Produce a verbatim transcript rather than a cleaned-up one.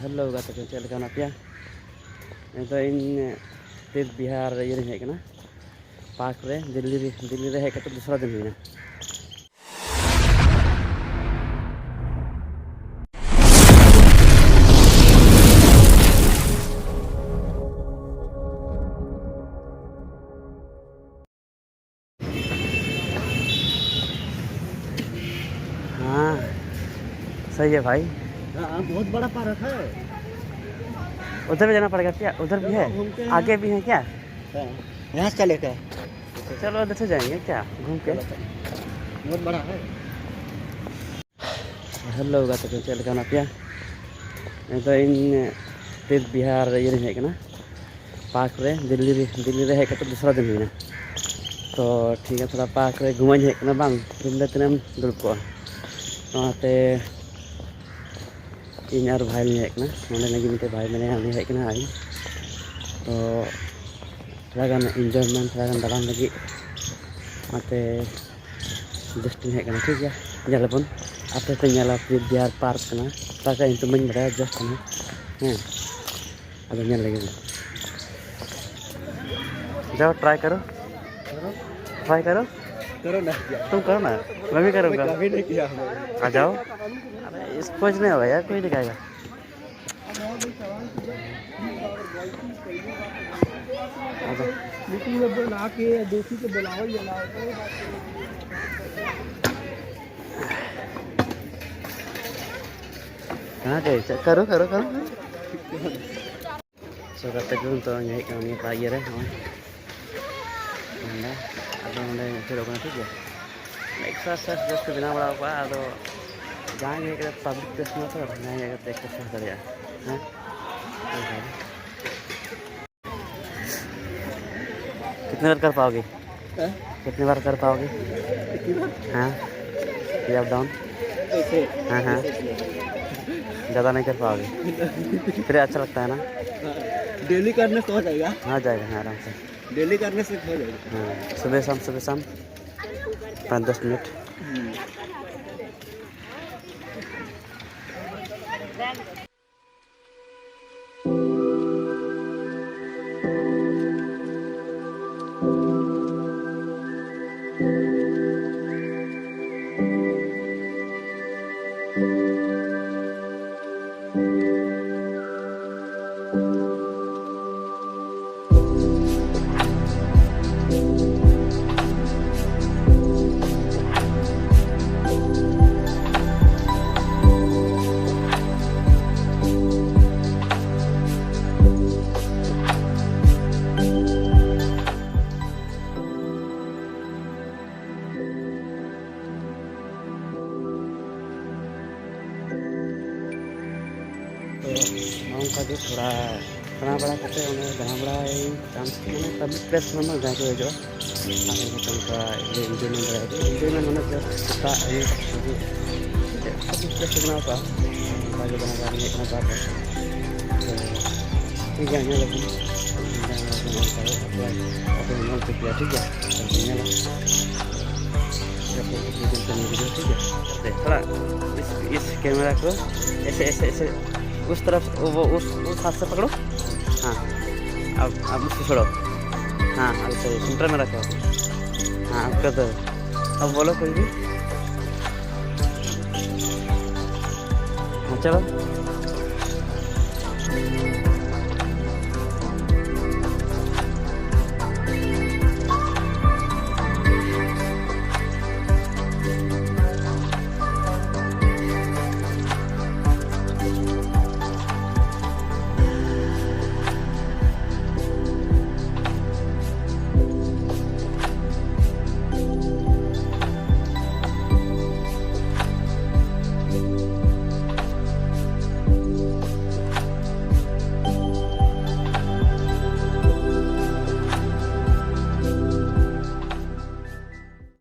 Hello ᱜᱟᱛᱮ ᱠᱚ, ᱪᱮᱫ ᱞᱮᱠᱟ ᱢᱮᱱᱟᱜ ᱯᱮᱭᱟ? ᱱᱤᱛᱚᱜ ᱤᱧ ᱛᱤᱨᱛᱷ ᱵᱤᱦᱟᱨ ᱤᱭᱟᱹ ᱨᱤᱧ ᱦᱮᱡ ᱠᱟᱱᱟ, ᱯᱟᱨᱠ ᱨᱮ, ᱫᱤᱞᱞᱤ ᱨᱮ, ᱫᱤᱞᱞᱤ ᱨᱮ ᱦᱮᱡ ᱠᱟᱛᱮ ᱫᱚᱥᱨᱟ ᱫᱤᱱ ᱦᱩᱭᱱᱟ᱾ हाँ, सही है भाई। हाँ, बहुत बड़ा पार्क है। उधर भी जाना पड़ेगा क्या? उधर भी है? चलो, घूमते हैं। आगे भी है क्या? हाँ, यहाँ से चले क्या? चलो, उधर से जाएंगे क्या, घूम के? चलो, चलो। बहुत बड़ा है। ᱦᱮᱞᱳ ᱜᱟᱛᱮ ᱠᱚ, ᱪᱮᱫ ᱞᱮᱠᱟ ᱢᱮᱱᱟᱜ ᱯᱮᱭᱟ? ᱱᱤᱛᱚᱜ ᱤᱧ ᱛᱤᱨᱛᱷ ᱵᱤᱦᱟᱨ ᱤᱭᱟᱹ ᱨᱤᱧ ᱦᱮᱡ ᱠᱟᱱᱟ, ᱯᱟᱨᱠ ᱨᱮ, ᱫᱤᱞᱞᱤ ᱨᱮ, ᱫᱤᱞᱞᱤ ᱨᱮ ᱦᱮᱡ ᱠᱟᱛᱮ ᱫᱚᱥᱨᱟ ᱫᱤᱱ ᱦᱩᱭᱱᱟ᱾ ᱛᱚ ᱴᱷᱤᱠ ᱜᱮᱭᱟ, ᱛᱷᱚᱲᱟ ᱯᱟᱨᱠ ᱨᱮ ᱜᱷᱩᱢᱟᱹᱧ ᱦᱮᱡ ᱠᱟᱱᱟ, ᱵᱟᱝ ᱨᱩᱢ ᱨᱮ ᱛᱤᱱᱟᱹᱜ ᱮᱢ ᱫᱩᱲᱩᱵ ᱠᱚᱜᱼᱟ᱾ ᱚᱱᱟᱛᱮ ᱤᱧ ᱟᱨ ᱵᱷᱟᱭ ᱞᱤᱧ ᱦᱮᱡ ᱠᱟᱱᱟ, ᱱᱚᱰᱮ ᱞᱟᱹᱜᱤᱫ ᱢᱤᱫᱴᱮᱡ ᱵᱷᱟᱭ ᱢᱮᱱᱟᱭᱟ, ᱩᱱᱤ ᱦᱮᱡ ᱠᱟᱱᱟ᱾ ᱟᱨ ᱤᱧ ᱛᱚ ᱛᱷᱚᱲᱟ ᱜᱟᱱ ᱤᱱᱡᱚᱭᱢᱮᱱᱴ, ᱛᱷᱚᱲᱟ ᱜᱟᱱ ᱫᱟᱬᱟᱱ ᱞᱟᱹᱜᱤᱫ, ᱚᱱᱟᱛᱮ ᱡᱟᱥᱴ ᱤᱧ ᱦᱮᱡ ᱠᱟᱱᱟ, ᱴᱷᱤᱠ ᱜᱮᱭᱟ᱾ ᱧᱮᱞ ᱟᱵᱚᱱ, ᱟᱯᱮ ᱯᱮ ᱧᱮᱞᱟ, ᱯᱷᱤᱨ ᱵᱤᱦᱟᱨ ᱯᱟᱨᱠ ᱠᱟᱱᱟ, ᱚᱠᱟ ᱠᱚ ᱧᱩᱛᱩᱢ ᱵᱟᱹᱧ ᱵᱟᱰᱟᱭᱟ, ᱡᱟᱥᱴ ᱠᱟᱱᱟ, ᱦᱮᱸ᱾ ᱟᱫᱚ ᱧᱮᱞ ᱞᱮᱜᱮ ᱵᱚᱱ᱾ जाओ, ट्राई करो, ट्राई करो। करो ना। तुम करो ना, मैं भी करूँगा। कभी नहीं किया हमने। आ जाओ। अरे, इसको कुछ नहीं होगा यार, कोई नहीं खाएगा। आ जाओ। मीटिंग में बोला के दोषी को बुलाओ, ये लाओ। हाँ, ठीक है, करो, करो, करो। ᱥᱚ ᱜᱟᱛᱮ ᱠᱚ, ᱱᱤᱛᱚᱜ ᱤᱧ ᱦᱮᱡ ᱠᱟᱱᱟ ᱱᱤᱭᱟᱹ ᱯᱟ-, ᱤᱭᱟᱹ ᱨᱮ, ᱱᱚᱜᱼᱚᱭ ᱱᱚᱸᱰᱮ᱾ ᱟᱫᱚ ᱱᱚᱸᱰᱮ ᱟᱹᱪᱩᱨᱚᱜ ᱠᱟᱱᱟ, ᱴᱷᱤᱠ ᱜᱮᱭᱟ᱾ ᱮᱠᱥᱟᱨᱥᱟᱭᱤᱡᱽ ᱡᱟᱥᱴ ᱠᱚ ᱵᱮᱱᱟᱣ ᱵᱟᱲᱟ ᱠᱟᱜᱼᱟ, ᱟᱫᱚ ᱡᱟᱦᱟᱸᱭ ᱜᱮ ᱦᱮᱡ ᱠᱟᱛᱮ ᱯᱟᱵᱽᱞᱤᱠ ᱯᱞᱮᱥ ᱠᱟᱱᱟ ᱛᱚ, ᱡᱟᱦᱟᱸᱭ ᱦᱮᱡ ᱠᱟᱛᱮ ᱮᱠᱥᱟᱨᱥᱟᱭᱤᱡᱽ ᱫᱟᱲᱮᱭᱟᱜᱼᱟ᱾ ᱦᱮᱸ, ᱚᱱᱠᱟ ᱜᱮ᱾ कितने बार कर पाओगे? हैं? कितने बार कर पाओगे? कितनी बार? हाँ, ये अप डाउन। ऐसे? हाँ, हाँ। ऐसे, ऐसे। ज़्यादा नहीं कर पाओगे? फिर अच्छा लगता है ना? हाँ, डेली करने से हो जाएगा। हाँ, जाएगा, हाँ, आराम से। डेली करने से हो जाएगा। हाँ, सुबह शाम, सुबह शाम पाँच दस मिनट। हम्म। ᱛᱚ ᱱᱚᱝᱠᱟ ᱜᱮ ᱛᱷᱚᱲᱟ ᱫᱟᱬᱟ ᱵᱟᱲᱟ ᱠᱟᱛᱮ, ᱚᱸᱰᱮ ᱫᱟᱬᱟ ᱵᱟᱲᱟᱭ ᱪᱟᱱᱥ ᱢᱟᱱᱮ ᱯᱟᱵᱽᱞᱤᱠ ᱯᱞᱮᱥ ᱠᱷᱚᱱ ᱫᱚ ᱡᱟᱦᱟᱸᱭ ᱠᱚ ᱦᱤᱡᱩᱜᱼᱟ, ᱟᱨ ᱦᱮᱡ ᱠᱟᱛᱮ ᱚᱱᱠᱟ ᱤᱭᱟᱹ ᱤᱱᱡᱚᱭᱢᱮᱱᱴ ᱫᱟᱲᱮᱭᱟᱜᱼᱟ᱾ ᱤᱱᱡᱚᱭᱢᱮᱱᱴ ᱢᱟᱱᱮ ᱡᱟᱥᱴ ᱥᱮᱛᱟᱜ ᱟᱹᱭᱩᱵ ᱦᱤᱡᱩᱜ, ᱪᱮᱫ ᱯᱟᱵᱽᱞᱤᱠ ᱯᱞᱮᱥ ᱠᱚ ᱵᱮᱱᱟᱣ ᱠᱟᱜᱼᱟ, ᱚᱱᱠᱟ ᱜᱮ ᱫᱟᱬᱟ ᱵᱟᱲᱟ ᱦᱮᱡ ᱠᱟᱱᱟ ᱵᱟᱨ ᱦᱚᱲ᱾ ᱛᱚ ᱴᱷᱤᱠ ᱜᱮᱭᱟ, ᱧᱮᱞ ᱟᱵᱚᱱ ᱫᱟᱬᱟ ᱵᱟᱲᱟ ᱠᱚ ᱚᱱᱠᱟ ᱜᱮ ᱟᱯᱮ ᱧᱮᱞ ᱦᱚᱪᱚ ᱯᱮᱭᱟ, ᱴᱷᱤᱠ ᱜᱮᱭᱟ? ᱧᱮᱞᱟ ᱛᱷᱚᱲᱟ ᱤᱥ ᱤᱥ ᱠᱮᱢᱮᱨᱟ ᱠᱚ ᱮᱥᱮ ᱮᱥᱮ ᱮᱥᱮ ᱩᱥ ᱛᱚᱨᱚᱯ ᱥᱮ, ᱩᱥ ᱦᱟᱛ ᱥᱮ ᱯᱟᱠᱲᱳ. ᱦᱮᱸ, ᱟᱵ ᱩᱥ ᱥᱮ ᱪᱷᱳᱲᱳ. ᱦᱮᱸ, ᱟᱵ ᱥᱮ ᱥᱮᱱᱴᱟᱨ ᱢᱮ ᱨᱟᱠᱷᱳ. ᱦᱮᱸ, ᱟᱵ ᱠᱟᱨ ᱫᱳ. ᱟᱵ ᱵᱳᱞᱳ ᱠᱩᱪ ᱵᱷᱤ. ᱦᱮᱸ, ᱪᱚᱞᱳ.